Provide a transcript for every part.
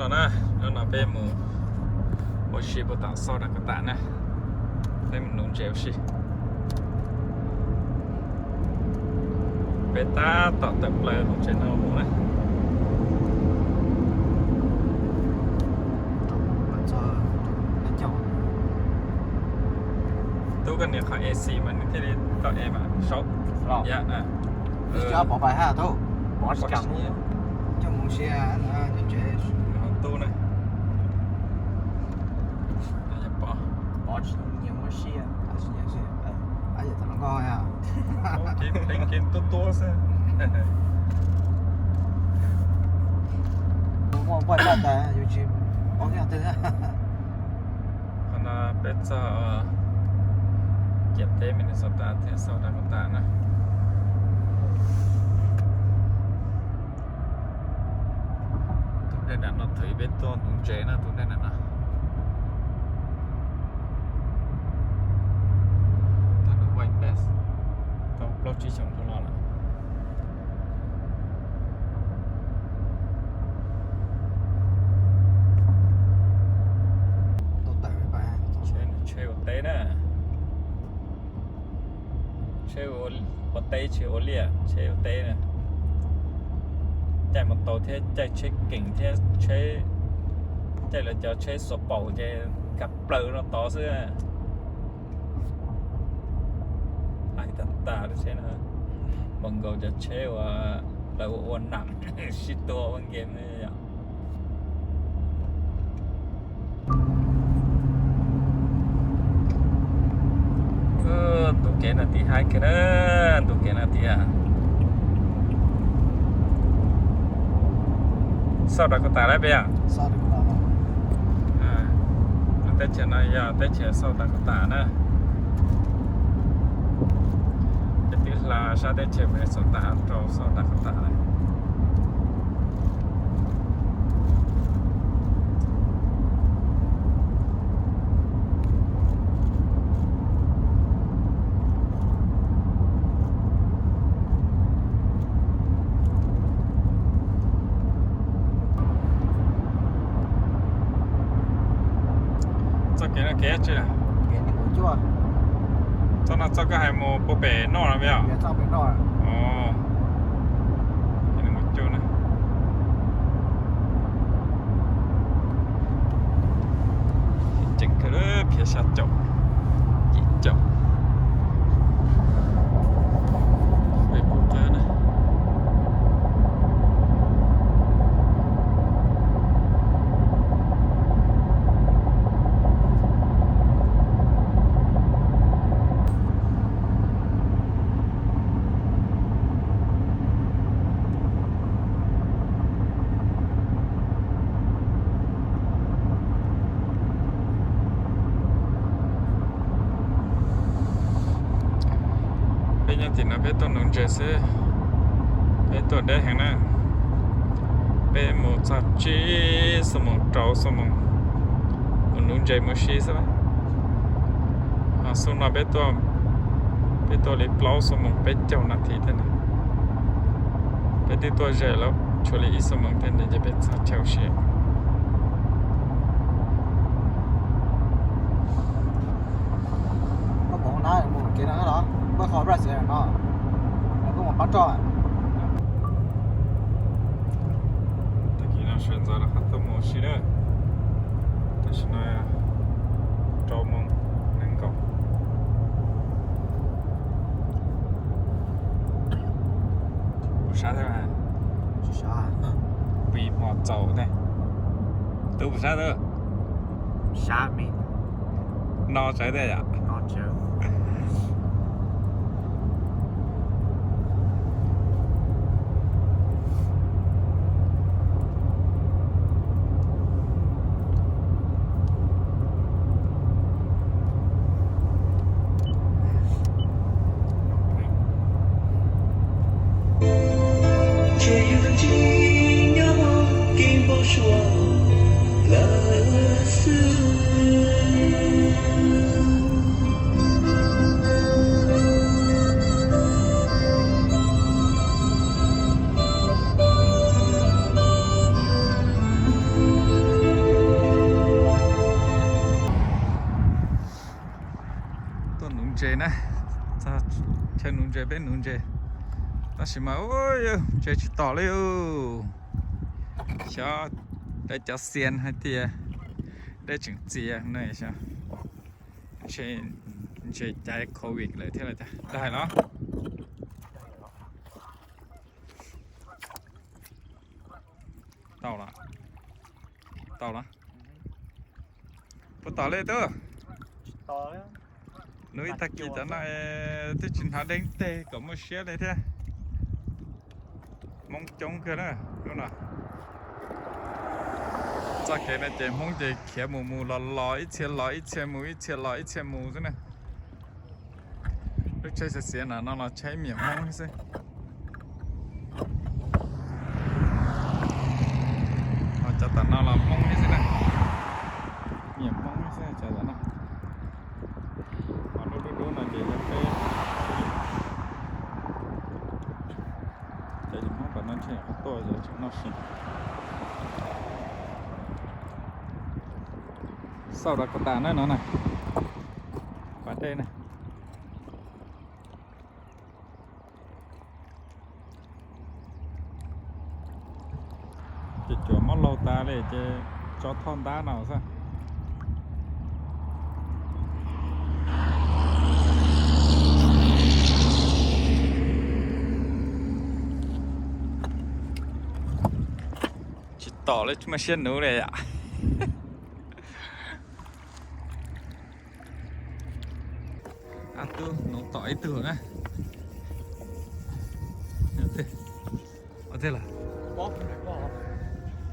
No na, hnub no peb mus ua si puag tom South Dakota na, peb mus nuv ntses ua si. Peb tab tom tawm plaws hauv tsev no mus na. Tub koj nias qhov A C mas nws thiaj li tau e mas saub. Yam, pov pais ha tub, pov tsis kam mus, coj mus sia tsev. Tub na, pov tsis nyiam mus sia, tsis nyiam sia, a yam tau no koj ya, pheej kev tuab tuab xwb. Muaj npaj tas yus tsis paub nyob twg. Qhov no peb txog ciam teb Minnesota thiab South Dakota na. Tus dej nram no thwv peb tuaj nuv ntses na, tus dej nram no. Tau nuv White Bass tau plaub tsib xyoos dhau los lawm. Tsheb ua teb na. Tsheb ua teb tsis ua liaj, tsheb ua teb na. Caij mus tau thiab caij tsheb kees thiab tsheb, caij lawv cov tsheb xuas paus ces nkag plaws no tod xwb. Hais tag tas lub tsheb no, npaum nkaus cov tsheb uas lawv ua ua nam sib tua ua game yom. Ntu kev no tim haib kiag na, ntu kev no tias South Dakota lawm peb yom. Lub teb chaws no yog teb chaws South Dakota na. Peb twb hla sab teb chaws Minnesota rau South Dakota lawm. Txoj kev no kev tsi? Txoj no txoj koj hais mus puag pem noj no peb os? Tseem kawg phiab xya caum, yim caum. Peb kuj qab na. Peb nyob tim no peb tuaj nuv ntses xwb, peb tuaj deb heev na. Peb mus txog tsib xuab moos rau xuab moos mus nuv ntses mus si xwb. Ho xub no peb tuaj, peb tuaj li plaub xuab moos peb caug nas this thiab na. Peb twb tuaj ze lawm tshuav li ib xuab moos thiab ntawd ces peb txog chaw ua si. Koj mus hauv na, mus kev no los koj qhov Brazil no, koj mus pab roj. Tag kis no sawv ntxov rov qab tuaj mus ua si na. Tam sim no rau moos nees nkaum. Puas sab thiab? Tsis sab. Pis hmo txaus thiab. Twb puas sab twb? Sab me. No tsawv thiab yom? No tsawv. Peb nuv ntses, tab sis mas ntses tsis tom li. Xyov dab cov xian hais tias dab tseem txias no xyov, ntshe ntses caiv covid lawm thiab los cas, dag hais los. Tau los, tau los. Puas tom li tub? Nuv ib tag kis tom no twb tsis hnav deev teg kom muaj siab li thiab. Hmoob coob kawg na lub no. Txoj kev no ces Hmoob ces khiav mus mus los los, ib txhia los ib txhia mus, ib txhia los ib txhia mus xwb na. Lub tsheb xiav xiav no no los tsheb miam Hmoob xwb. Ho cov tom no los Hmoob xwb na, miam Hmoob xwb cov tom no. Ho lub dub dub no ces yog peb, cov yim Hmoob tom no ntshe qhov tuaj yog tseem noj si. Xauj rau koj tas na no na, pas dej na. Ces cuam mob laug tas li ces tso thoj ntab no xwb. Tsis tom li, tsis muaj siab nuv li yom. Ab tub nuv tom ib tug na. Ua tiag lawm.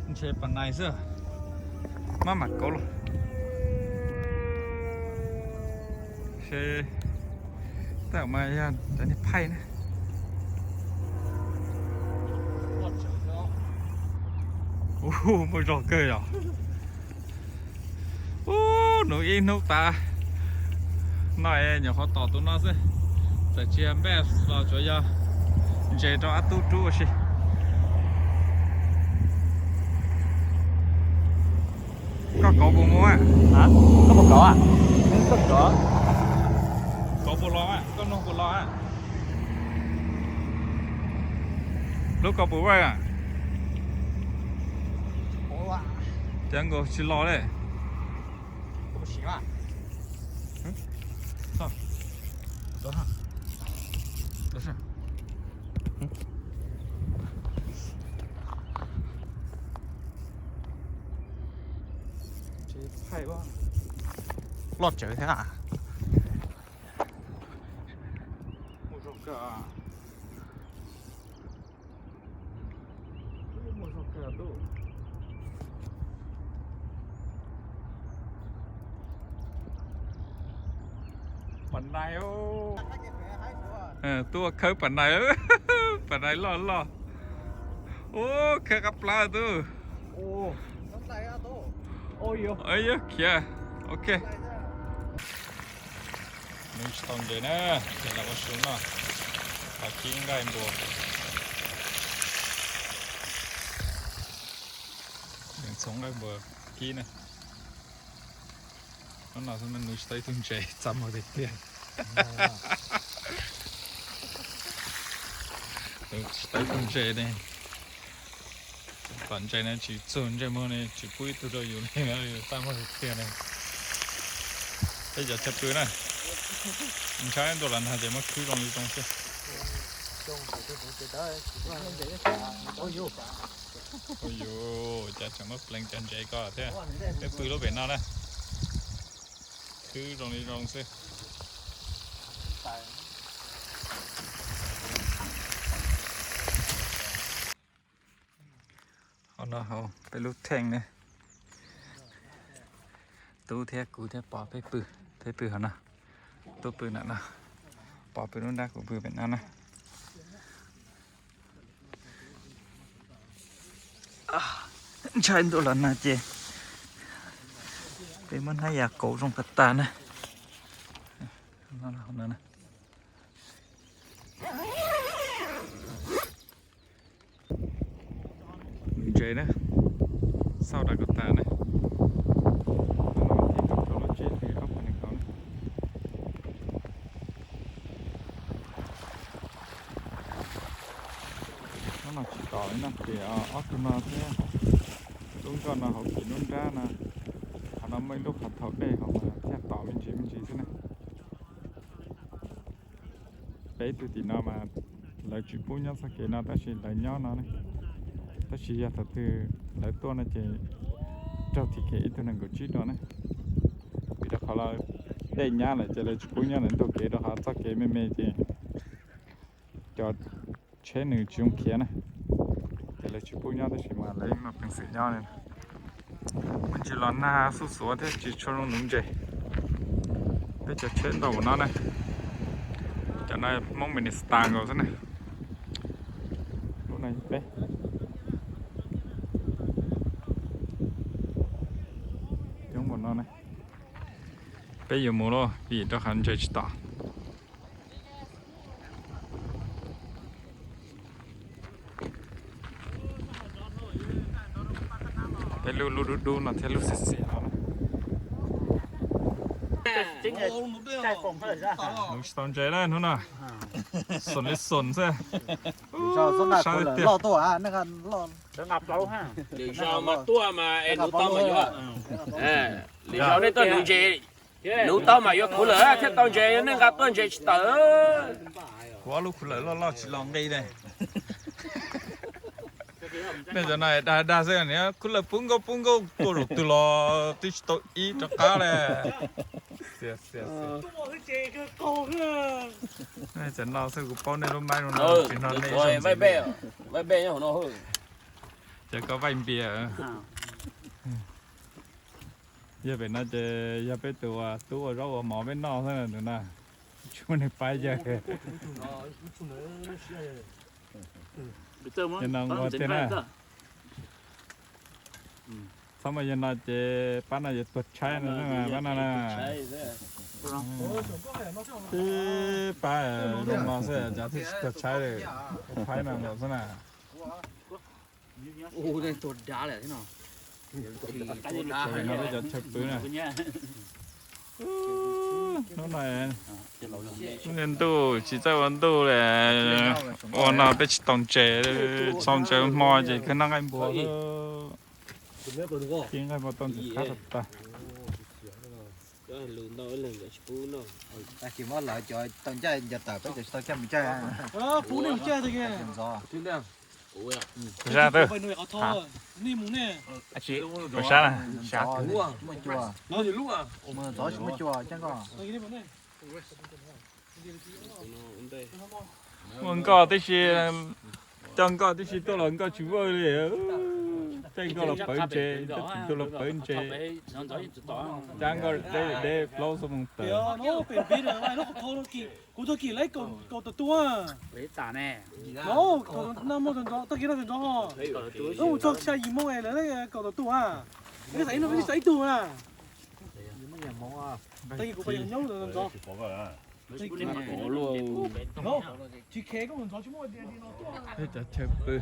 Ntshe pas nais xwb. Maj mam kauv los. Seb, tab mas yog cov niag phaij na. Ub, muaj zog kawg yom. Ub, nuv ib hnub tas no es nyuam qhuav tom tus no xwb. Txawm tsis yog npej los tsuas yog ntses rau ab tub rub ua si. Koj kauv puas mus a? Koj puas kauv a? Kauv puas los a? Koj nug puas los a? Lub koj puas vaj a? Cov nkaus tsis los li. Loj tsawv thiab. Muaj zog kawg. Pas nais, tub khawb pas nais, pas nais loj loj. Ub, khawb qab plab tub. Yog khiav, ok. Nuv tsis tau ntses na, ces los ua su noj, los kib nqaij npua. Txhoov nqaij npua kib na. Hnub no xwb mas nuv tsis tau ib tug ntses, txaj muag tiag tiag. Nuv tsis tau ib tug ntses ne. Tom ntses no tsis txug ntsej muag ne, tsis pub ib tug rau yus li na, txaj muag tiag tiag ne. Peb cov chaw pw na, ntshai ntuj los nag ces muab khwb zoo li zoo xwb. Ua yuv, cas tseem muab pleev cov ntses ko thiab. Peb pw lub pem no na, khwb zoo li zoo xwb. Hauv no hauv peb lub theej ne, Tub thiab kuv thiab Pov peb pw, peb pw hauv no. Tub pw nram no, Pov pw lub nrab, kuv pw pem no na. Ntshai ntuj los nag ces peb muab hnab yas kauv zoo tas tas na. Ntses na, xauj rau koj tas na. Ib kaum rau lub tsev, ob phav nees nkaum na. Ces ob tug no thiab, lub nkoj no hauv kis lub nrab no, qhov no muaj ib lub qhov thaum dej hauv mas thiaj tom me ntsis me ntsis xwb na. Peb tug tim no mas lawv tsis pub nyob txoj kev no tab sis lawv nyob no ne. Tab sis yog thaum twg lawv tuaj no ces raug thim kev ib tug nees nkaum tsib dua na. Vim rau qhov dej nyab lawm ces lawv tsis pub nyob ntug kev rau qhov txoj kev me me ces cov tsheb nws tsis zoo khiav na. Ces lawv tsis pub nyob tab sis mas lawv yeej muaj peev xwm nyob li. Muaj ntsis los nag xuj xuav thiab tsis tshua zoo nuv ntses. Peb cov tsheb ntau no na. Cov no Hmoob Minister nkaus xwb na. Lub no peb, coob npaum no na. Peb yuav mus lauj vim rau qhov ntses tsis tom. Peb lub lub dub dub no thiab lub xiav xiav no. Nuv tsis tau ntses na hnub no. Xoom li xoom xwb. Sab tiag. Lwm zaus mas tuaj mas es nuv tau mas yuav, lwm zaus nej tuaj nuv ntses, nuv tau mas yuav khuv lawm thiaj tau ntses, nej nqa tuaj ntses tsis tawm. Kuv ob lub khuv lawm loj loj tsis los nqi ne. Nej cov no dag dag xwb, khuv lawm puv nkauj puv nkauj tuaj zaum twg los twb tsis tau ib rov qab li. Cov no xwb kuv paub nej lub maib zoo no tsis hnov nej. Ces koj vaij npias. Yog pem no ces yog peb tus tub ua zaub ua mov peb noj xwb na, tus no tsis muaj neeg pab yawg. Ces no nqua tiag na. Txhob muaj yawg no ces pab no yuav tuag tshaib no, pab no na. Tib pab zoo no xwb cas thiaj tsis tuag tshaib li, phaib no nkaus xwb na. Peb cov chaw pw na. Hnub no niaj ntuj tsis txawj ua ntuj li, ua no peb tsis tau ntses, txhob ntses hmo ces kawg noj nqaij npua. Tib nqaij npua tau ntxim qab tag tag. Kuv sab na, sab twg? Muaj nkoj tib si, coj nkoj tib si tuaj los nkoj tsis vwj li. Caij nkoj los pawv ntses, caij tsis tuaj los pawv ntses. Cab nkoj deb deb plaub xuab moos tawm. Kuv tag kis lawv kaum tawm tuaj. No, tag kis no ntxov, tag kis no ntxov ho. Ub, txog xya yim moo lawv kaum tawm tuaj a. Peb xav ib tug na. Tag kis kuv pais yog nyob ntxov. Tsis khev koj mus ntxov tsis muaj. Peb cov chaw pw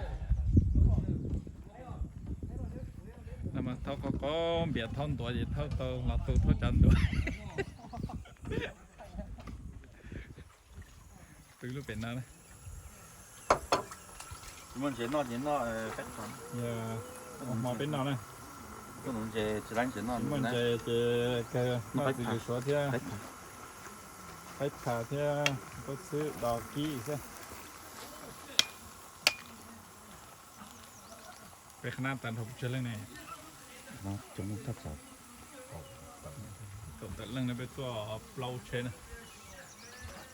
no mas thaub qhov qob npias thaub ntuav ces thaub tau los tu thaub cav ntuav. Pw lub pem no na. Tsis muaj ntses noj ces noj, hmo peb noj na. Tsis muaj ntses ces kawg noj txiv lws suav thiab, qaib thas thiab npawb xwb do kib xwb. Peb qhab nab tas dhau pes tsawg leej ne? Kaum tawm leej ne, peb tuaj plaub tsheb na.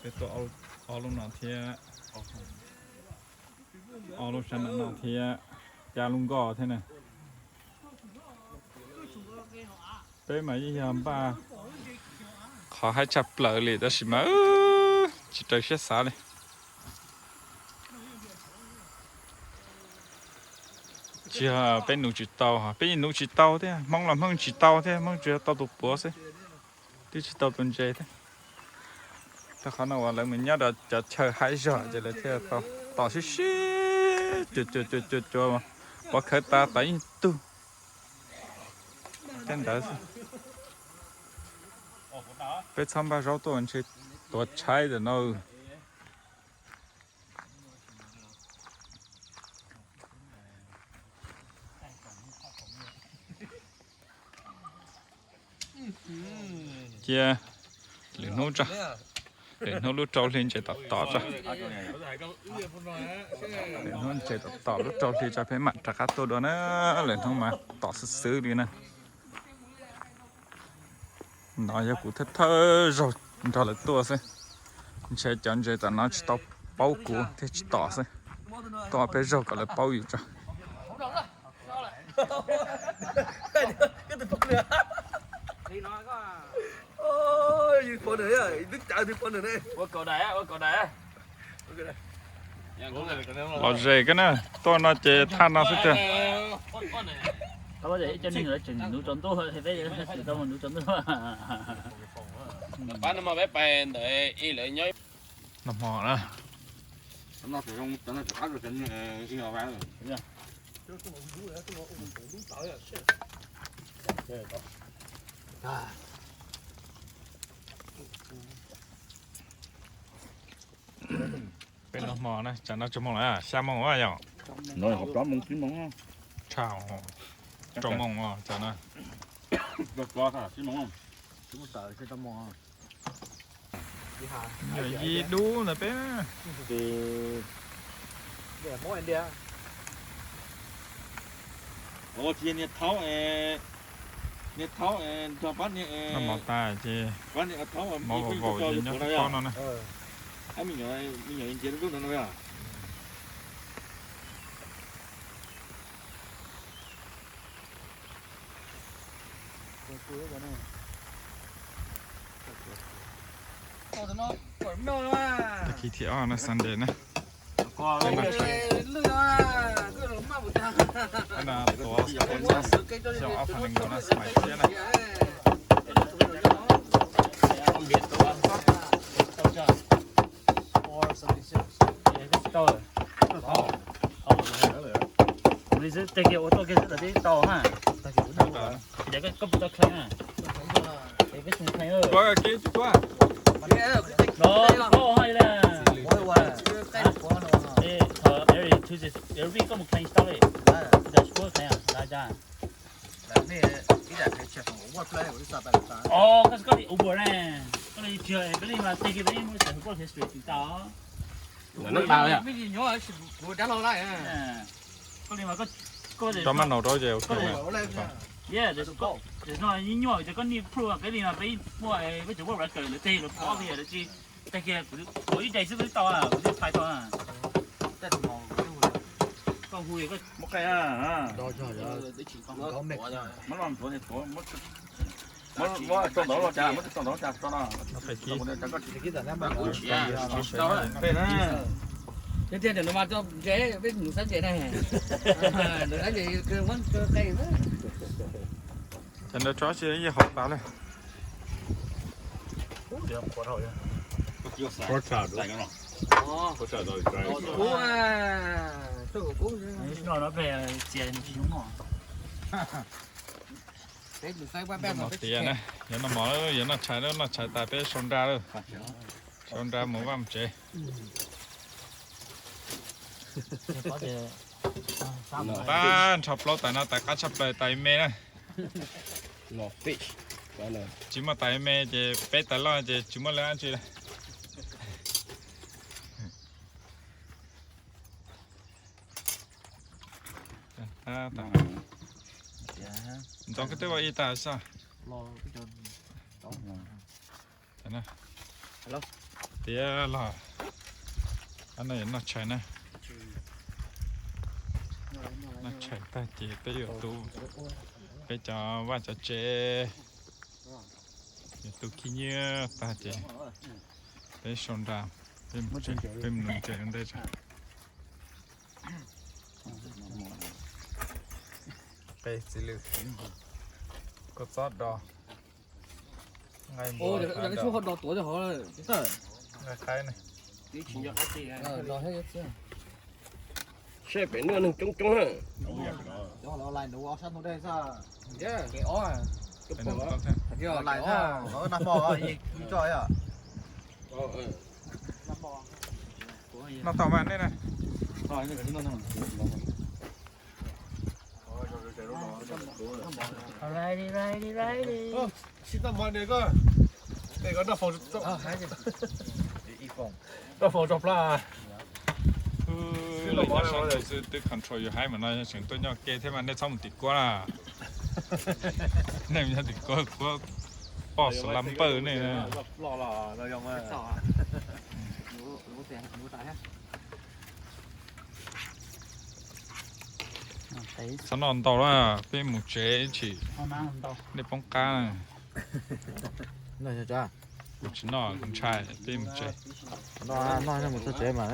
Peb tuaj ob lub no thiab, ob lub sab no thiab, cab lub nkoj thiab na. Peb mas yeej yog npaj qhov haib tshaj plaws li tab sis mas tsis raws siab xav li. Tsis yog peb nuv tsis tau, peb nuv tsis tau thiab, Hmoob los Hmoob tsis tau thiab, Hmoob tsuas yog tau tus puav xwb, twb tsis tau tus ntses thiab. Rau qhov no uas lawv mus nyob rau cov chaw haib zog ces lawv thiaj tau tom sib sib cuag cuag cuag cuag, pov khawv tas tom ib tug tej ntawd xwb. Peb txhob npaj zaub tuaj ntshe tuag tshaib ntawm no. Cia lwm hnub tso, lwm hnub lub rau hli ntses tom tom tso. Lwm hnub ntses tom tom lub rau hli tso peb mam rov qab tuaj dua na. Lwm hnub mas tom xwb xwb li na. No yog kuv thawj thawj zaug nrog lawv tuaj xwb. Ntshe cov ntses tom no tsis tau paub kuv thiaj tsis tom xwb. Tuaj peb zaug kom lawv paub yus tso. Los ze koj na, tuaj no ces thaj no xwb tiag. Noj hmo na. Peb noj hmo na, tsam no txog moos lawm, xya moos yom? Tshaj, rau moos os tsam no. Nyuam yij dub ntawd peb. Niag thaub, niag thaub nrog pab niag, noj mov tas ces pab niag thaub mov vaum vaum ces nyob tib pob no na. Me nyuam ntsia lub no no. Tag kis thib ob no Sunday na. Tuav xyoo ob phav nees nkaum no xwb mas thiab na. Tag kis ua tuaj kiag xwb tsis tau na. Koj puas tau kheev na? Koj kheev tsis tuaj. Koj mus kheev tsis tau li. Koj kheev, koj li Uber ne, koj li tsis, koj li mas tag kis peb muab tawm work history tsis tau. Koj li mas koj rau mab nau rau ces ok. Yeah, there's no, nyuaj nyuaj ces koj need proof, peb li mas peb muaj peb cov work record lawv tag lawv pov li lawv tsis, tag kis kuv ib daim xwb kuv twb tau, kuv twb txhais tau. Koj hu muab qhia. Muab los ntxuav, muab tso ntawd los cas, muab tso ntawd los cas tso no. Thiab tias ntawm no mas tso ntses, peb nws xab ntses ne. Nws xab ntses muab tso qe. Ces nrog tso si yeej hauv tas li. Noj mov tiav na, yuav noj mov, yuav noj tshais lawm, noj tshais tas peb sau nra lawm. Sau nra mus vaj mus tsev. Pab nrho plaub tais no tais qab tshaj plaws tais me na. Tsis muaj tais me ces peb tais loj ces tsis muaj leej dab tsi li. Ntxoov koj twb ua ib tag soj. Tiav los, no yuav noj tshais na. Noj tshais tag ces peb yuav tu peb cov vaj cov tsev, yuav tu khib nyiab tag ces peb sau nra, peb mus ntsev ua ntej tso. Qe txiv lws, kua txob do, nqaij muag, nqaij qaib ne. Seb pem no neeg coob coob na. Noj tau mas nej na. Sib tau mov nws koj. Noj faus tso plab. Lawv nyob sab ntuj xwb twb control yus haib mas no tseem tuaj nyob ke thiab mas nej txhob mus tim kuab na. Nej mus nyob tim kuab, kuab poj slamper nej. Txhob noj ntau na, peb mus tsev ib chim nej poob qab. Kuv tsis noj, kuv ntshai, peb mus tsev. Noj, noj mus txog tsev mas.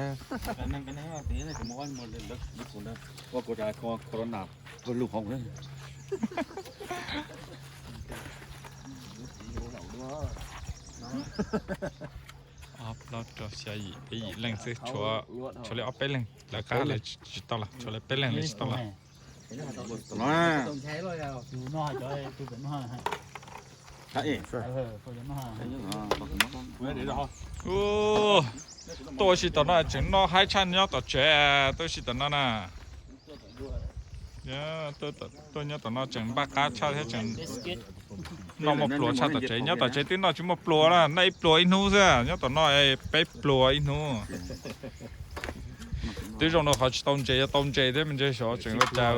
Ob plaub rau xya yim, peb yim leej xwb, tshuav li ob peb leej lawv qab lawv tsis tau los, tshuav li peb leej lawv tsis tau los. Tuaj ua si tom no tseem noj haib tshaj nyob tom tsev, tuaj ua si tom no na. Tuaj nyob tom no tseem npaj qab tshaj thiab tseem noj muaj pluas tshaj tom tsev, nyob tom tsev twb noj tsis muaj pluas na, noj ib pluas ib hnub xwb, nyob tom no peb pluas ib hnub. Twb zoo rau qhov tsis tau ntses, yog tau ntses thiab me ntses xyov tseem ua cas.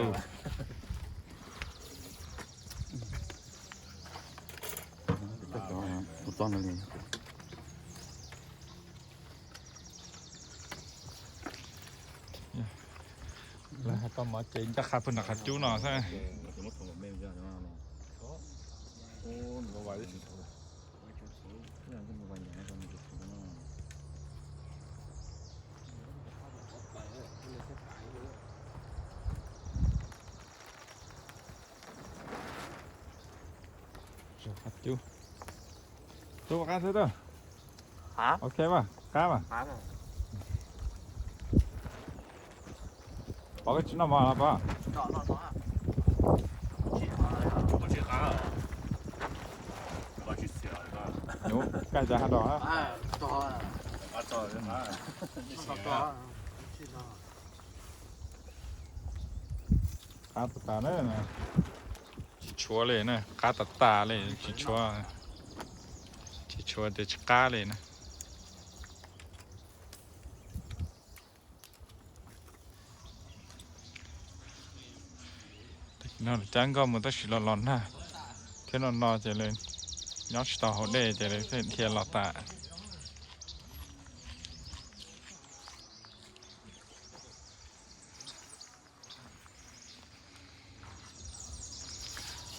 Lawv hais tau mov ces ncaj qha puag nram qab cub no xwb. Qab cub. Tub qab xwb tub. Ok mas, qab mas. Pov koj tsis noj mov los pov? Koj cas ha dos na. Qab tas tas na. Tsis tshuav li na, qab tas tas li, tsis tshuav, tsis tshuav tias tsis qab li na. No cab nkoj mus tab sis los los nag thiab no no ces nyob tsis tau hauv dej ces thiaj dhia los tas.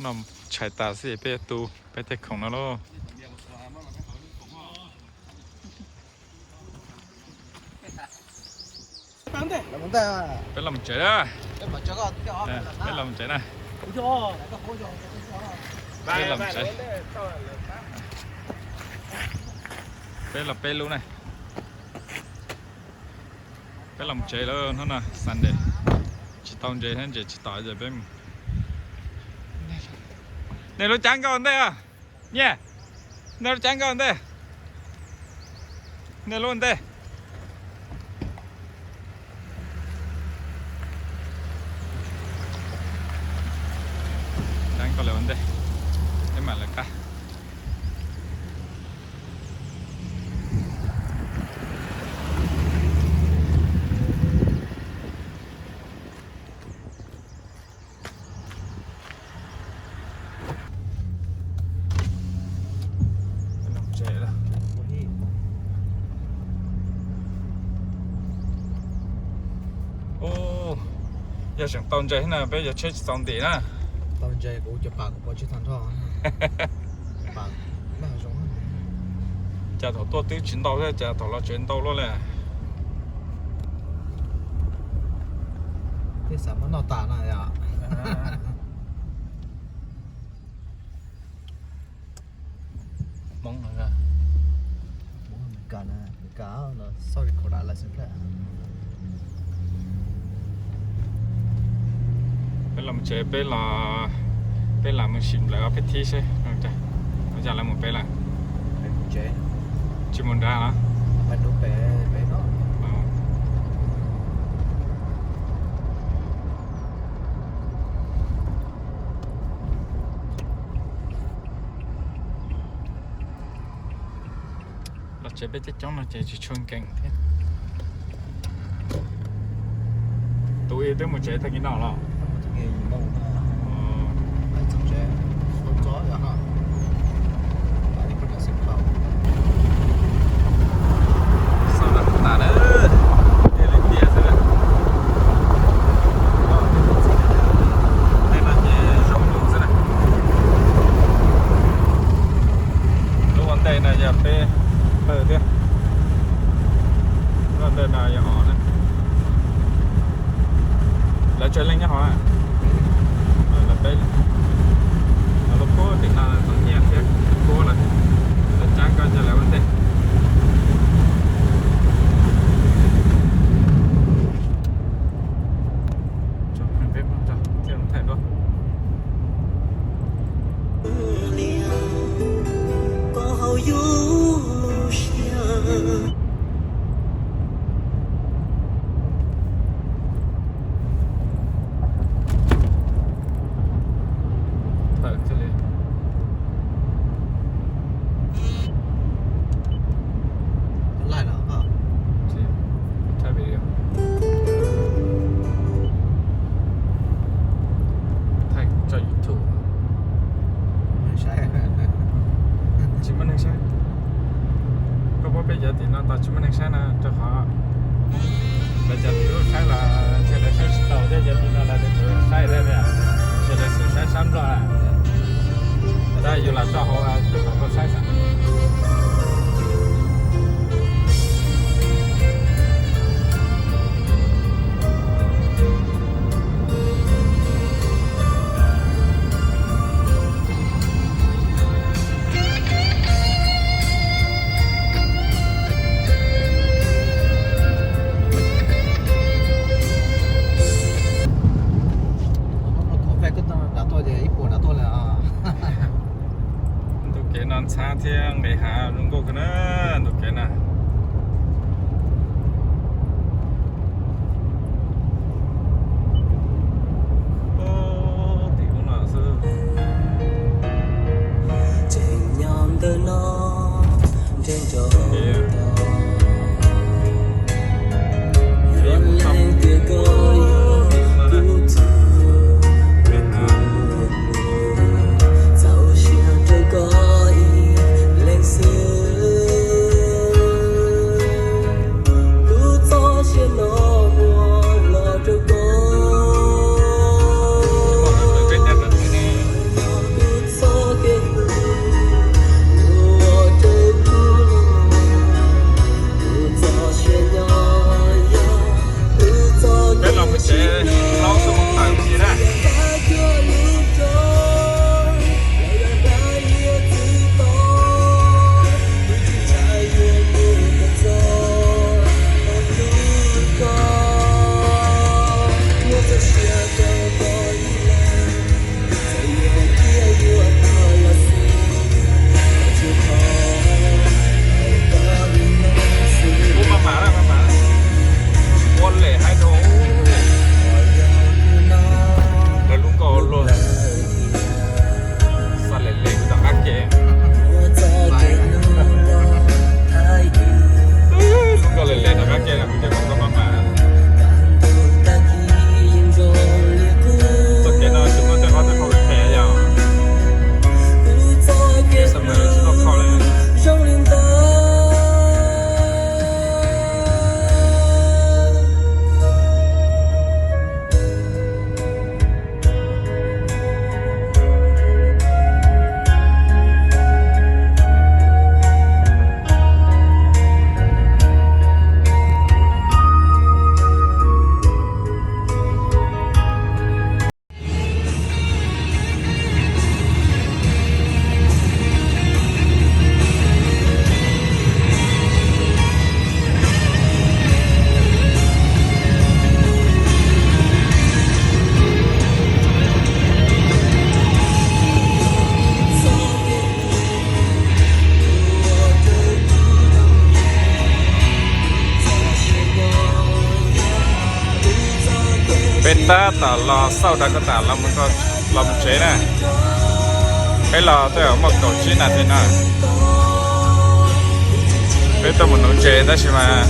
Noj tshais tas xwb peb tu peb tej khoom no lauj. Peb los tsev na. Peb los tsev na. Peb los tsev. Peb los peb lub na. Peb los tsev lawm, hnub no Sunday tsis tau ntses thiab, ntses tsis tom ces peb mus. Nej lub cab nkoj ua ntej os. Nyiaj, nej lub cab nkoj ua ntej. Nej lub ua ntej. Cab nkoj lawv ua ntej, peb mam lawv qab. Yog tseem tau ntses na peb yog tsheb tsis txaus ntim na. Tau ntses kuv cov pas kuv pov tseg tag nrho. Cas thaum tuaj twb tsis ntau thiab cas thaum los tsev ntau luaj li. Tej xav muab noj tas na yom. Hmoob Amelikas na, Amelikas no, sorry, khaus dav lawm xwb thiab. Peb los tsev, peb los, peb lam mus sim nplawm ob peb thib seb ua cas lawv mus peb lawm. Tsis mus nrad los? Ces peb coob coob no ces tsis tshua nkees thiab. Tus ib twb mus tsev tag kis no los? Xauj nram tas na, tiaj li tiaj xwb na. Tej no ces zoo lus xwb na. Lub ua ntej no yog peb pawg thiab. Lub ua ntej no yog os na. Lawv tsawg leej nyob hov na? Lawv peb. Lawv puag tim no tau nyiaj thiab puag lawm. Lawv cab koj coj lawv ua ntej. Peb thiaj thaij dua. Thaij video. Thaij tso YouTube. Tsis muaj neeg saib. Koj paub peb cov tim no tos tsis muaj neeg saib no rau qhov lawv cov tim ub saib los ntshe lawv saib tsis tau thiab, cov tim no lawv saib thiab tias ntshe lawv xum saib sab nplog. Tab yus los tso hauv tus kom koj saib xwb. Ntu kev no ntxhab thiab nqis hav zoo nkauj kawg na, ntu kev na. Tim ub no xwb. Peb los mus tsev hlob xwb mus tawm mus tsis na. Ua maj mam na, maj mam. Ua lem haib dhau. Lawv lub nkauj luaj. Xa lem lem rov qab ke. Lub nkauj lem lem rov qab ke no kuv cov nkauj maj mam. Txoj kev no tsis muaj tej qhov tej qhov phem yog. Kev xa mas tsis muaj qhov li. Peb tab tom los xauj dab koj tas los mus tsev na. Peb los twb muaj kaum tsib nas this na. Peb tuaj mus nuv ntses tab sis mas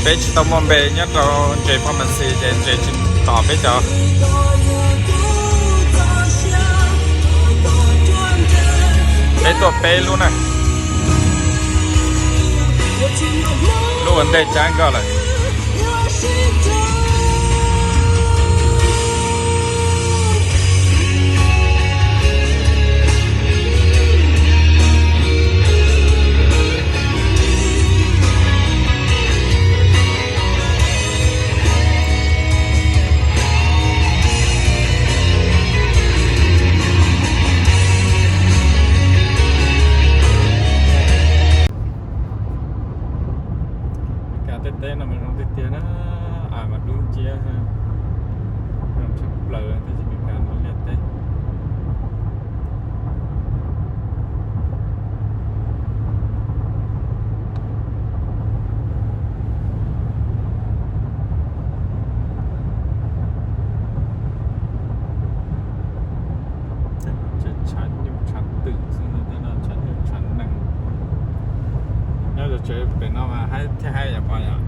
peb tsis tau muaj npe nyob rau ntses pharmacy ces ntses tsis tom peb cov. Peb tuaj peb lub na. Lub ua ntej tsab nkoj lawm. Meskas tej teb no mas zoo tiag tiag na, av mas dub nciab, zoo tshaj plaws teb chaws Meskas no liaj teb. Tshav nyuj tshav twm xwb, tshav nyuj tshav nees. Nyob tsev pem no mas thiaj haib yom pog yom.